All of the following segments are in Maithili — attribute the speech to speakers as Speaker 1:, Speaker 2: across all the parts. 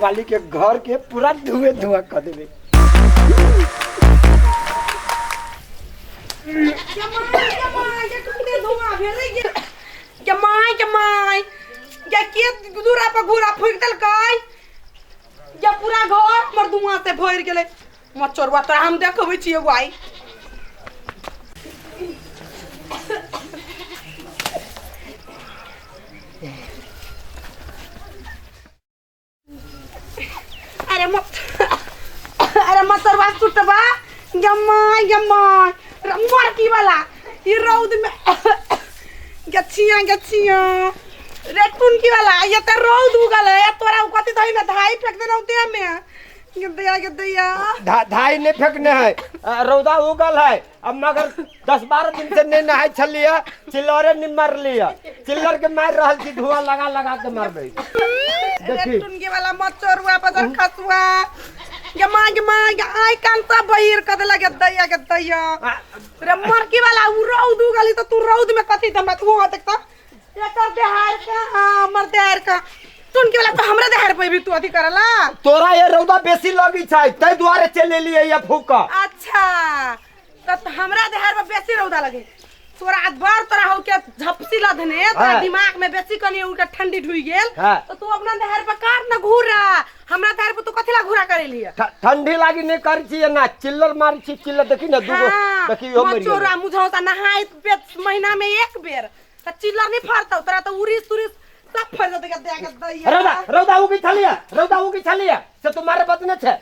Speaker 1: वाली के घर के पूरा धुएं धुआं कर देबे।
Speaker 2: के my के my के के दूरा पर घूरा फूक देलकै के पूरा घर हमर धुआं से भरि गेलै। मचोरवा तोरा हम देखबै छियै एगो आइ। अरे मत अरे मचोरवा सुटबा गमाय गमाय मरकी वाला ई रौद में गछिया गछिया रे टुनकी वाला ये त रौद उगल है तोरा कथी दही में धाई फेंक देना देह में गदैया गदैया।
Speaker 1: धाई नहीं फेंकने है, रौदा उगल है अब, मगर 10-12 दिन से नहीं नहाय छलिए, चिल्लरे नहीं मारलिए, चिल्लर के मार रहल छी, धुआं लगा लगा के मारबै। देखी
Speaker 2: टुनकी वाला मचरुआ पसर खसुआ गे माँ गे माँ गे आइ कान सब बहिर क देला गदैया गदैया। रे मरकी वाला उ रौद उगली त तू रौद में कथी हमरा तू वहाँ देखता एकर देहार का हमर देहार का टुनकी वाला तो हमरा देहार पे भी तू अथी करला।
Speaker 1: तोरा ये रौदा बेसी लगी छै तै दुआरे चलि एलियै ये फूक।
Speaker 2: अच्छा त हमरा देहार पर बेसी रौदा लगे तोरा आज बार तोरा हो के झपसी लधने तोरा दिमाग में बेसी कनी उनका ठंडी ढुई गेल तो तू अपना देहार पर कार न घूरा, हमरा देहार पर तू कथी ला घूरा करेली?
Speaker 1: ठंडी लागी नहीं करी छी ना, चिल्लर मारी छी चिल्लर। देखी ना दूगो देखी इहो मरि गेलै।
Speaker 2: मचोरा मुझौसा नहाय महीना में एक बेर त चिल्लर नहीं फरतौ तोरा त उरी सुरी सब फर जतौ के दे के दैया।
Speaker 1: रौदा रौदा उगी छलिया, रौदा उगी छलिया से तुम्हारे बतने छे।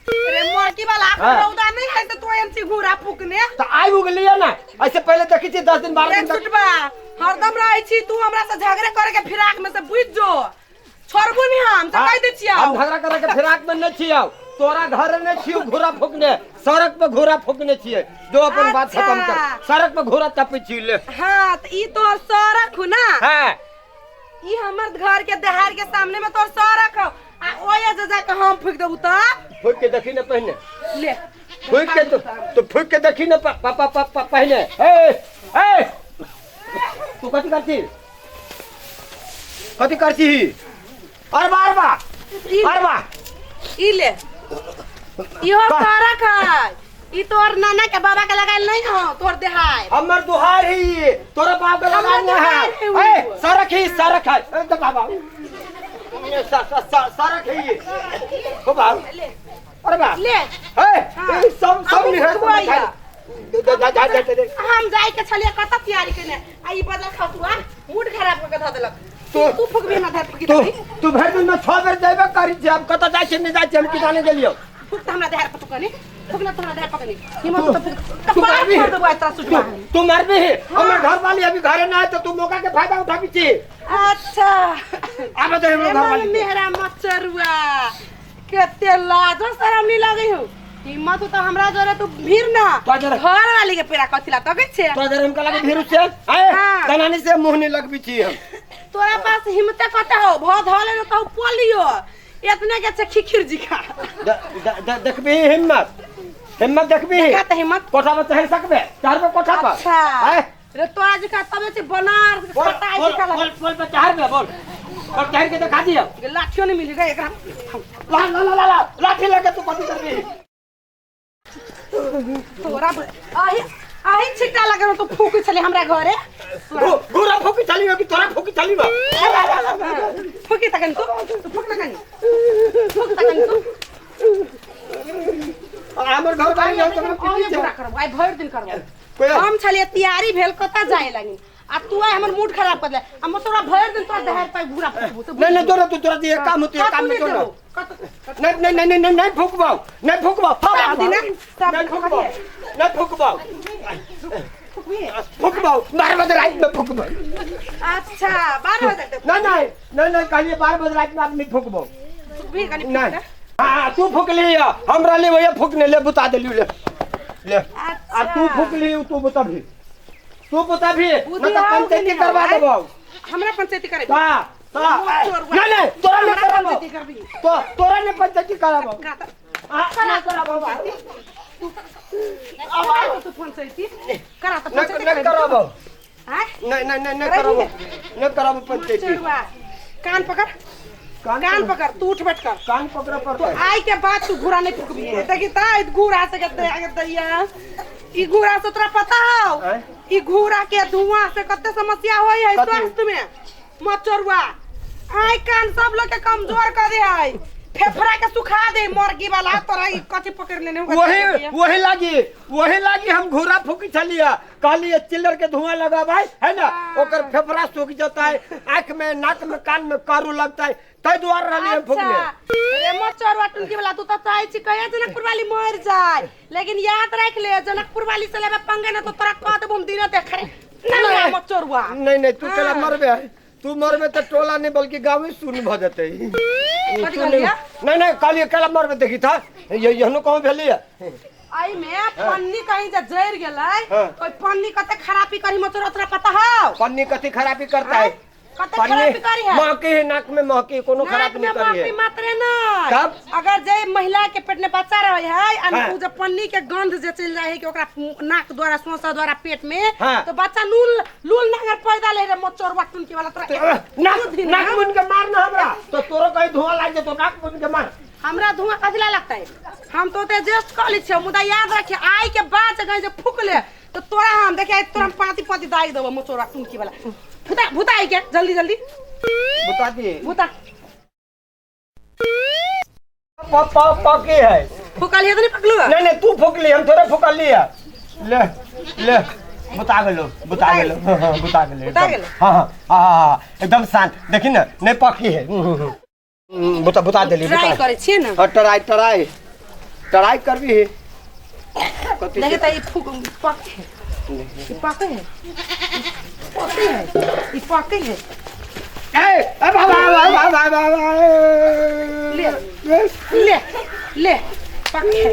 Speaker 2: रे मरकी वाला रौदा नहीं है त तू एमसी घूरा फूकने
Speaker 1: त आइ उगलिया ना। ऐसे पहले देखी छी 10 दिन 12 दिन
Speaker 2: छुटबा हरदम रहै छी तू हमरा से झगड़े करे के फिराक में से बुझ जो छोड़बो नहीं हम त कह दै छियौ।
Speaker 1: हम झगड़ा करे के फिराक में नहीं छियौ, तोरा घर नहीं छियौ घूरा फूकने, सड़क पे घूरा फूकने छियै। जो अपन बात खत्म कर, सड़क पे घूरा तपै छी ले।
Speaker 2: हां त ई तोर सड़क हो ना।
Speaker 1: हां
Speaker 2: ई हमर घर के देहार के सामने में तोर सड़क हो आ ओए जे जाके हम फूक देबू त
Speaker 1: फूक के देखी ना पहिने
Speaker 2: ले
Speaker 1: फूक के तो फूक के देखी ना पापा पापा पहिने। ए ए तू कथी करती कथी करती? अरे बा अरे बा अरे बा
Speaker 2: ई ले इहो सड़क है, ई तोर नाना के बाबा के लगायल नहीं हो तोर देहार।
Speaker 1: हमर दुहार ही तोरा बाप के लगायल नहीं है। ए सड़क ही सड़क है। ए तो बाबा सड़क ही हो बाबा। अरे बा
Speaker 2: ले
Speaker 1: ए सब सब नहीं है। जा जा जा
Speaker 2: हम जाय के छलिए कत तैयारी केने आ ई बदल खसुआ मूड खराब क के ध देलक। तू फुकबी ना धर फुकी
Speaker 1: तू तू भरि दिन में 6 बेर जाबे करी छी, हम कत जाय छी नहीं जाय छी हम की जाने गेलियो।
Speaker 2: फुक त हमरा देहार पर कनी फुक ना तोरा देहार पकनी हिम्मत तो फुक त पार कर देबो तोरा सुटबा।
Speaker 1: तू मारबी हमर घर वाली अभी घरे ना है तो तू मौका के फायदा उठाबी छी।
Speaker 2: अच्छा
Speaker 1: आब दे हमर घर वाली
Speaker 2: मेहरा मचरुआ केते लाज शरम नहीं लगे हो। हिम्मत तो हमरा जरे तू भीड़ ना घर वाली के पेरा कथि ला तकै छे
Speaker 1: तो जरे हमका लगे भीड़ से ए दनानी से मुंह नहीं लगबी छी हम।
Speaker 2: तोरा पास हिम्मत कते हो भ धले न त पोलियो इतने के छे खिखिर जी खा
Speaker 1: देखबी हिम्मत हिम्मत देखबी
Speaker 2: का त हिम्मत
Speaker 1: कोठा पर चढ़ सकबे चढ़बे कोठा पर।
Speaker 2: अच्छा रे तोरा जी का तबे से बनार खटाई जी का
Speaker 1: बोल बोल पर चढ़बे बोल और चढ़ के दिखा दियो
Speaker 2: लाठियो नहीं मिली रे एकरा।
Speaker 1: ला ला ला ला लाठी लेके तू कथी करबी?
Speaker 2: तोरा आही आही छिट्टा लगे तो फूकी छले हमरा घरे
Speaker 1: घोड़ा फूकी छली कि तोरा फूकी छली बा?
Speaker 2: फूकी तकन तू फूक तकन फूक तकन तू
Speaker 1: हमर घर बारी हम तोरा
Speaker 2: फूकी करब आइ भरि दिन करब। हम छलिए तैयारी भेल कत जाए लागी आ तू आइ हमर मूड खराब कर दे आ म तोरा भरि दिन तोरा देहार पर घूरा फूकबू।
Speaker 1: नहीं नहीं तोरा तू तोरा दिए काम होती है काम में तोरा नहीं नहीं नहीं नहीं नहीं फूकबाओ नहीं फूकबाओ
Speaker 2: सब दिन सब
Speaker 1: नहीं फूकबाओ नहीं फूकबाओ फूकबाओ 12 बजे रात में फूकबाओ।
Speaker 2: अच्छा 12 बजे तक
Speaker 1: नहीं नहीं नहीं नहीं कहिए 12 बजे रात में आप नहीं फूकबाओ।
Speaker 2: फूकबी कनी
Speaker 1: नहीं हां तू फूक लिया हमरा ले भैया फूकने ले बुता देलियो ले ले आ तू फूक लियो तू बता भी तू बता भी न त पंचायती करवा देबो
Speaker 2: हमरा पंचायती करे
Speaker 1: हां नहीं नहीं तोरा नहीं कराबो तो तोरा नहीं पंचायती कराबो हां ना कराबो
Speaker 2: अब तू पंचायती करा त पंचायती
Speaker 1: नहीं कराबो
Speaker 2: हां
Speaker 1: नहीं नहीं नहीं नहीं कराबो नहीं कराबो पंचायती
Speaker 2: कान पकड़
Speaker 1: कान
Speaker 2: कान पकड़ तू उठ बैठ कर।
Speaker 1: कान पकड़ऽ पड़तै।
Speaker 2: आइ के बाद तू घूरा नहीं फुकबी। देखी त ई घूरा से कते आगे दैया ई घूरा से तोरा पता हौ?
Speaker 1: आँय?
Speaker 2: ई घूरा के धुआं से कते समस्या होई है
Speaker 1: कथी?
Speaker 2: स्वास्थ्य में। मचरुआ आइ कान सब लोग के कमजोर कर दे है, फेफड़ा के सुखा दे मर्गी वाला। तोरा ई कथी पकड़ लेने हो?
Speaker 1: वही वही लागी, वही लागी हम घूरा फूकी छलिए, कहलिए चिल्लर के धुआं लगाबै है ना, ओकर फेफड़ा सूख जतै, आँख में नाक में कान में कारू लगतै, ताहि दुआरे रहलियै हम फूकले।
Speaker 2: अच्छा रे मचरुआ टुनकी वाला, तू तो चाहे छी कहिया जनकपुर वाली मर जाए, लेकिन याद रख ले जनकपुर वाली से लेबे पंगे ना तो तोरा कह देबो हम दिने देख रे ना मचरुआ।
Speaker 1: नहीं नहीं, तू केला
Speaker 2: हाँ।
Speaker 1: मरबे, तू मरबे तो टोला नहीं बल्कि गाँव सुन भ जतै।
Speaker 2: कथी कहलियै?
Speaker 1: नहीं नहीं, कहलिए केला मरबे, देखी था ये यहनो कहूँ भेलिए।
Speaker 2: आई में पन्नी कहीं जे जरि गेलै
Speaker 1: हाँ।
Speaker 2: तो पन्नी कते खराबी करी मचरुआ तोरा पता हौ?
Speaker 1: पन्नी कथी खराबी करता है?
Speaker 2: कते खराबी करी है?
Speaker 1: महकी है, नाक में महकी, कोनो
Speaker 2: नाक
Speaker 1: खराबी
Speaker 2: में
Speaker 1: नहीं करी
Speaker 2: महकी
Speaker 1: है।
Speaker 2: मात्रे नहीं।
Speaker 1: तब?
Speaker 2: अगर जे महिला के पेट में बच्चा रहे है आ
Speaker 1: हाँ।
Speaker 2: उ जे पन्नी के गंध जे चलि जाय है कि ओकरा नाक द्वारा श्वास द्वारा पेट में
Speaker 1: हाँ।
Speaker 2: तो बच्चा नूल लूल नांगर पैदा ले रे मचरुआ टुनकी वाला तोरा
Speaker 1: नाक
Speaker 2: बुद्धि
Speaker 1: नाक
Speaker 2: ना।
Speaker 1: मुन के मार ना हमरा तो तोरो कहीं धुआं लाग जेतो, नाक मुन के मार।
Speaker 2: हमरा धुआं कथी ला लगतै? हम तो ओते जस्ट कऽ लै छियै, मुदा याद रखिए आइ के बाद जे कहीं जे फूकले तो तोरा हम देखिए तोरा हम पाँति पाँति दागि देबो मचोरा टुनकी वाला। भूता भूता आई के जल्दी जल्दी
Speaker 1: बुता दिए
Speaker 2: भूता
Speaker 1: प प प के है
Speaker 2: फूकलिए तो नहीं पकलू?
Speaker 1: नहीं नहीं, तू फूकली, हम थोड़े फूकली है। ले ले बुता गेलो, बुता गेलो, हाँ, बुता गेलो,
Speaker 2: बुता
Speaker 1: एकदम।
Speaker 2: गेलो?
Speaker 1: हाँ हाँ हाँ हाँ, एकदम शांत, देखी ना नहीं पकी है। बुता बुता देली,
Speaker 2: ट्राई
Speaker 1: बुता।
Speaker 2: करै छियै ना।
Speaker 1: हाँ, ट्राई ट्राई ट्राई करबी है कथी?
Speaker 2: देखिए तो ई फूक पके है, ई पके है, पके है, ई पके है।
Speaker 1: ए ए बाबा बाबा बाबा बाबा,
Speaker 2: ले ले ले, पके है,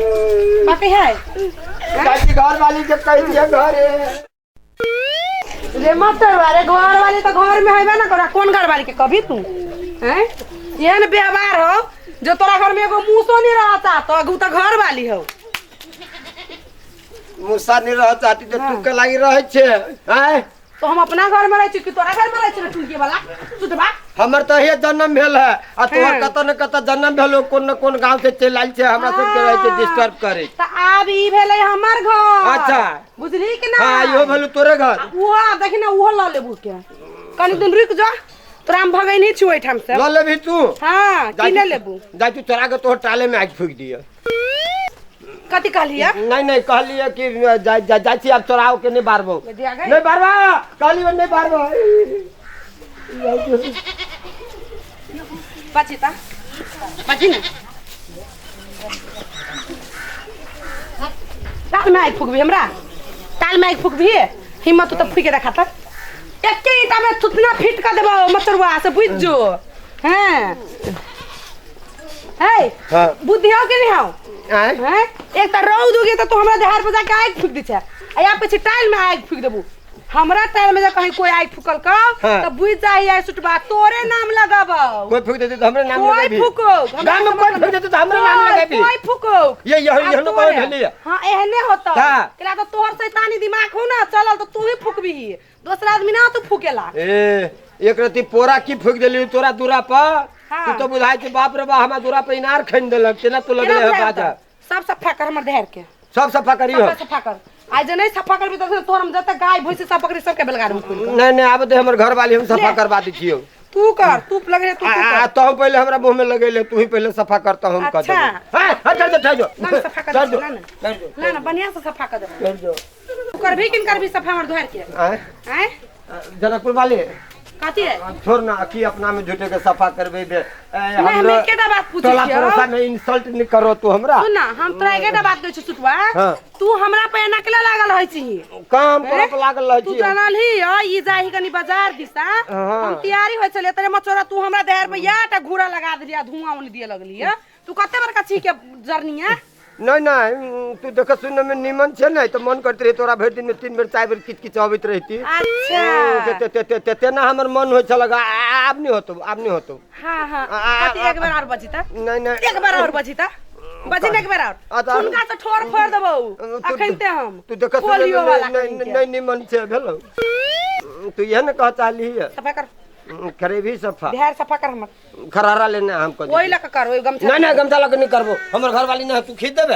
Speaker 2: पके है।
Speaker 1: चाची घर वाली के कह दिया घर है
Speaker 2: रे मत अरे घर वाली तो घर में हेबे ना करा, कौन घर वाली के कभी तू हैं? एहन व्यवहार हो जो तोरा घर में एगो मूसो नहीं रहता तो अगू तो घर वाली हो।
Speaker 1: मूसा नहीं रह चाहती तो तू
Speaker 2: हाँ।
Speaker 1: के लागी रहै छे हैं?
Speaker 2: तो हम अपना घर में रहै छी कि तोरा घर में रहै छी रे टुनकी वाला सुतबा?
Speaker 1: हमर तो हे जन्म भेल है आ तोहर
Speaker 2: हाँ।
Speaker 1: कत न कत जन्म भेल, कोन न कोन गांव से चलि आयल छै, हमरा सबके रहै छै डिस्टर्ब करे।
Speaker 2: त आब ई भेलै हमर घर।
Speaker 1: अच्छा।
Speaker 2: बुझली कि ना?
Speaker 1: हां, इहो भेल तोरे घर।
Speaker 2: उहो देखी ना, उहो ल लेबू के कनी दिन रुक जा, तोरा हम भगै नहीं छी ओहिठाम से।
Speaker 1: ल लेबही तू?
Speaker 2: हां, किने लेबू।
Speaker 1: जाय तू चोरा के तोहर टाले में आगि फूकि दिअ।
Speaker 2: कथी कहलियै?
Speaker 1: नहीं नहीं, कहलियै कि जाय जाय जाय छी आब चोराओ के नहीं बारबो।
Speaker 2: दिया गई?
Speaker 1: नहीं बारबा, कहलियै नहीं बारबो।
Speaker 2: बची ता बची ना, ताल में आगि फूकबी हमरा, ताल में आगि फूकबी, हिम्मत तो फूके देखा त एके ईटा में थुतना फिट कर देबो मचरुआ से, बुझ जो। हैं है
Speaker 1: हाँ।
Speaker 2: बुद्धि हो कि नहीं हो?
Speaker 1: आँय?
Speaker 2: हैं? एक त रौद उगे त तू हमरा देहार पर जाके आगि फूक दै छै आ या पीछे टाइल में आगि फूक देबू। हमरा टाइल में जे कहीं कोई आगि फूकल कौ
Speaker 1: हाँ।
Speaker 2: त बुझ जाही आई सुटबा तोरे नाम लगाबौ।
Speaker 1: कोई फूक देते तो हमरे नाम
Speaker 2: कोई
Speaker 1: लगाबी।
Speaker 2: फूको, हमरा
Speaker 1: गाम में कोई फूक देते तो हमरे नाम लगाबी।
Speaker 2: कोई फूको।
Speaker 1: ये यही
Speaker 2: आ
Speaker 1: यही
Speaker 2: तोरे।
Speaker 1: कहै भेलिए।
Speaker 2: हाँ, एहने होतो।
Speaker 1: हाँ।
Speaker 2: केला तो तोहर शैतानी दिमाग हो ना चलल तो तू ही फूकबी, दोसरा आदमी ना तू फूकेला।
Speaker 1: ए एक रति पोरा की फूक देली तोरा दूरा पर।
Speaker 2: हाँ।
Speaker 1: तू तो बुझाइ छै बाप रे बा हमरा दूरा पर इनार खनि देलक, तेना तू लगले
Speaker 2: केना
Speaker 1: है
Speaker 2: बुझाइ
Speaker 1: बाजा।
Speaker 2: होतौ? सब सफा कर हमर देहर के।
Speaker 1: सब सफा करियो।
Speaker 2: सब सफा कर। आइ जे नहीं सफा करबी त तोहर हम जते गाय भैंसी सब पकड़ी सबके बेलगार में खोल के।
Speaker 1: नहीं नहीं, आब दे हमर घर वाली हम सफा
Speaker 2: ले।
Speaker 1: करवा दै छियौ।
Speaker 2: तू कर, तू लग रे तू
Speaker 1: आ
Speaker 2: कर।
Speaker 1: तो पहले हमरा मुंह में लगेले, तू ही पहले सफा करता हम कर
Speaker 2: अच्छा।
Speaker 1: देबो। हां हट जा, हट जा।
Speaker 2: ना सफा कर दे, ना ना। ना ना, बढ़िया से सफा कर दे।
Speaker 1: कर दो।
Speaker 2: तू करबी किन करबी सफा हमर दुआर के?
Speaker 1: आय
Speaker 2: आय
Speaker 1: जनकपुर वाले
Speaker 2: कथी है?
Speaker 1: छोड़ ना, की अपना में झूठे के सफा करबे बे।
Speaker 2: नहीं, हम एकेटा बात पूछै
Speaker 1: टोला
Speaker 2: छियौ।
Speaker 1: पड़ोसा में इंसल्ट नहीं करो तू हमरा।
Speaker 2: सुन ना, हम तोरा एकेटा बात कहै छियौ सुतवा।
Speaker 1: हाँ।
Speaker 2: तू हमरा पे एना केला लागल रहै छिही?
Speaker 1: काम करे पर लागल रहै
Speaker 2: तू
Speaker 1: छियौ।
Speaker 2: जानलही ह ई जाही कनी बाजार दिसा।
Speaker 1: हाँ।
Speaker 2: हम तैयारी होइ छलियै तोरे मचोरा, तू हमरा देहर पे याटा घूरा लगा देलियै आ धुआं ओने दिए लगलियै। तू कते बड़का छी के जरनिया?
Speaker 1: नहीं नहीं, तू देख सुन में निमन छे नहीं तो मन करते रहे तोरा भरि दिन में 3 बेर 4 बेर किच किच अबैत रहती।
Speaker 2: अच्छा।
Speaker 1: ते ते ते ते तेना हमर मन होइ छल, आब नहीं होतो, आब नहीं होतो।
Speaker 2: हाँ हाँ,
Speaker 1: आ-
Speaker 2: कथी एक बार और बजी त?
Speaker 1: नहीं नहीं,
Speaker 2: एक बार और बजी त? बजी न एक बार और। हुनका से ठोर फोड़ देबौ अखन ते हम।
Speaker 1: तू देख सुन
Speaker 2: पोलियो वाला
Speaker 1: नहीं
Speaker 2: कहीं के।
Speaker 1: नहीं निमन छे भेलौ, तू इहे ने कह चाहली है।
Speaker 2: सफा कर।
Speaker 1: करे भी सफा।
Speaker 2: बिहार सफा कर हमर।
Speaker 1: खरारा लेने हम कर।
Speaker 2: ओही लऽ कऽ कर, ओही गमछा।
Speaker 1: नहीं नहीं, गमछा लऽ के नहीं करबो, हमर घर वाली नहीं, तू खींच देबे।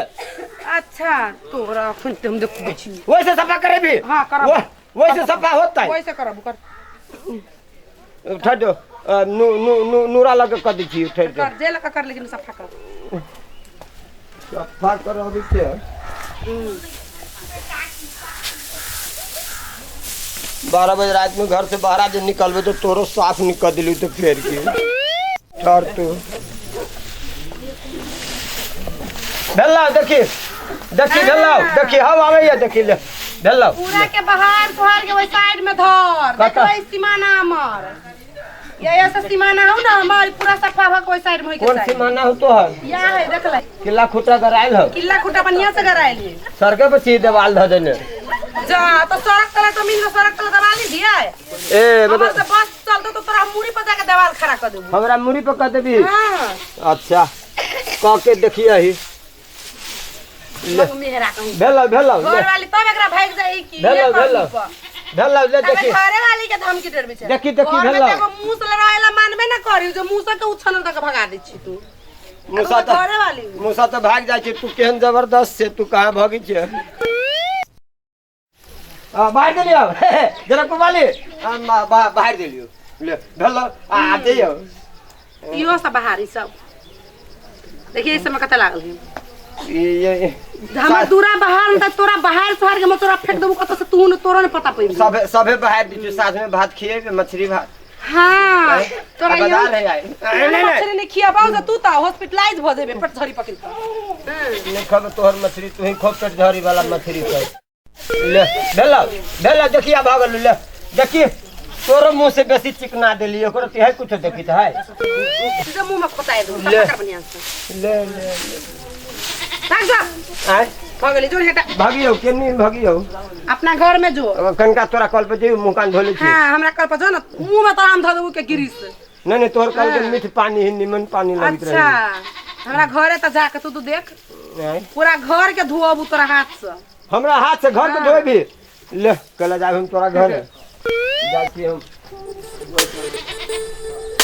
Speaker 2: अच्छा तोरा अखन ते हम देखबै छी।
Speaker 1: वैसे सफा करे भी।
Speaker 2: हाँ, करब।
Speaker 1: वैसे सफा होता है।
Speaker 2: ओहिसे करब कर।
Speaker 1: ठहर जो, नू नू नू नूरा लऽ के कर दै छी, ठहर जो।
Speaker 2: कर जे लऽ कऽ कर, लेकिन सफा कर।
Speaker 1: सफा कर अभी के 12 बजे रात में घर से बाहर जे निकलबे तो तोरो साफ निकल दिलू तो फेर के ठहर तू। भेला देखी देखी भेला देखी हम आबैया देखी ले भेला।
Speaker 2: पूरा के बाहर सोहर के ओहि साइड में धर।
Speaker 1: कतऽ?
Speaker 2: देखबै सीमाना हमर, या ऐसा सीमाना हो ना हमर, पूरा सफा भ के ओहि साइड में होई के
Speaker 1: कोन
Speaker 2: चाही।
Speaker 1: सीमाना हो तोहर?
Speaker 2: या है देख ले।
Speaker 1: किला खुटा गरायल हो।
Speaker 2: किला खुटा बढ़िया से गरायल है।
Speaker 1: सड़के पर चीज देवाल धऽ देने।
Speaker 2: जा तो सड़क तले जमीन में सड़क तले देवाल नहीं दिया है।
Speaker 1: ए
Speaker 2: हमर
Speaker 1: बता
Speaker 2: से बस चलतो तो तोरा मुड़ी पर जाके देवाल खड़ा कर देबू।
Speaker 1: हमरा मुड़ी पर कर देबी?
Speaker 2: हाँ।
Speaker 1: अच्छा कह के देखिए ही। ले।
Speaker 2: मेहरा कहूं।
Speaker 1: भेला भेला
Speaker 2: घर वाली तब एकरा भाग जाई कि
Speaker 1: भेला,
Speaker 2: ये कर
Speaker 1: भेला।
Speaker 2: ऊपर।
Speaker 1: भेला ले
Speaker 2: तबे
Speaker 1: देखी।
Speaker 2: घरे वाली के धमकी डरबे छै।
Speaker 1: देखी, देखी,
Speaker 2: घर में
Speaker 1: भेला।
Speaker 2: तो एगो मूस लड़ाएला मानबे ना करी, जो मूसा के उछल तक भगा दै छी तू।
Speaker 1: मूसा
Speaker 2: तो घरे वाली।
Speaker 1: मूसा तो भाग जाइ छै, तू केहन जबरदस्त छै, तू कहाँ भगी छै? आ, बाहर देलियो जरा कुमाली, बाहर देलियो ले भेलो आ दियो।
Speaker 2: इहो सब बाहर ई सब देखिए इस समय कते लागल है।
Speaker 1: ये
Speaker 2: हमर दूरा बाहर न त तोरा बाहर सोहर के म तोरा फेंक देबू कत से, तू न तोरा न पता पैबी।
Speaker 1: सबे सबे बाहर दिछु, साथ में भात खिएबे मछली भात।
Speaker 2: हाँ, तोरा
Speaker 1: आ, बाजार
Speaker 2: इहो
Speaker 1: है आइ। नहीं, नहीं,
Speaker 2: मछली नहीं खियाबाऊ जे तू त हॉस्पिटलाइज भ जेबे पेट झड़ी पकड़ के।
Speaker 1: नहीं खब तोहर मछली, तू ही खो पेट झड़ी वाला मछली सब। ले भेलो भेलो देखिया भागल ले देखी तोरो मुंह से बेसी चिकना देली ओकरो तिहाई कुछ देखी त है।
Speaker 2: तुझे मुंह में पता है
Speaker 1: ले।
Speaker 2: सफा कर बढ़िया से।
Speaker 1: ले ले
Speaker 2: भाग जा।
Speaker 1: आय
Speaker 2: भगली जो हेटा।
Speaker 1: भागियो केनी भागियो?
Speaker 2: अपना घर में जो।
Speaker 1: अब कनका तोरा कल पे जेबी मुंह कान धोले छी।
Speaker 2: हां हमरा कल पर जो ना मुंह में तोरा हम धो देबू के गिरीस।
Speaker 1: नहीं नहीं तोहर कल के मीठ पानी ही निमन पानी लगत रहे।
Speaker 2: अच्छा हमरा घरे त जाके तू तू देख।
Speaker 1: नहीं।
Speaker 2: पूरा घर के धोबू तोरा हाथ से।
Speaker 1: हमरा हाथ से घर के धोबी? ले कल जाब हम तोरा घर जाइ छी हम।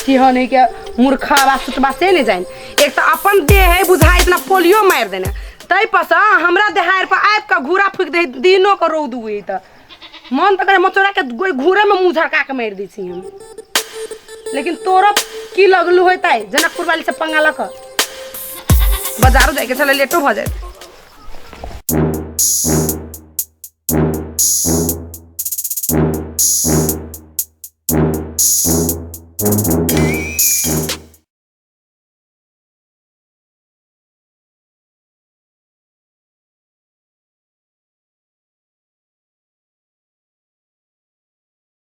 Speaker 2: की हो नहीं के मूर्खा बा सुतबा से नहीं जाइन। एक तो अपन देह है बुझाई इतना पोलियो मार देने तै पर से हमरा देहार पर आबि के घूरा फूक दे दिनो के रौद उगे त मन त करे मचोरा के गोई घूरे में मुंह झरका के मार दै छी हम। लेकिन तोरा की लगलू होतै जनकपुर वाली से पंगा लक बाजारो जाय के छले लेटो भ जायत।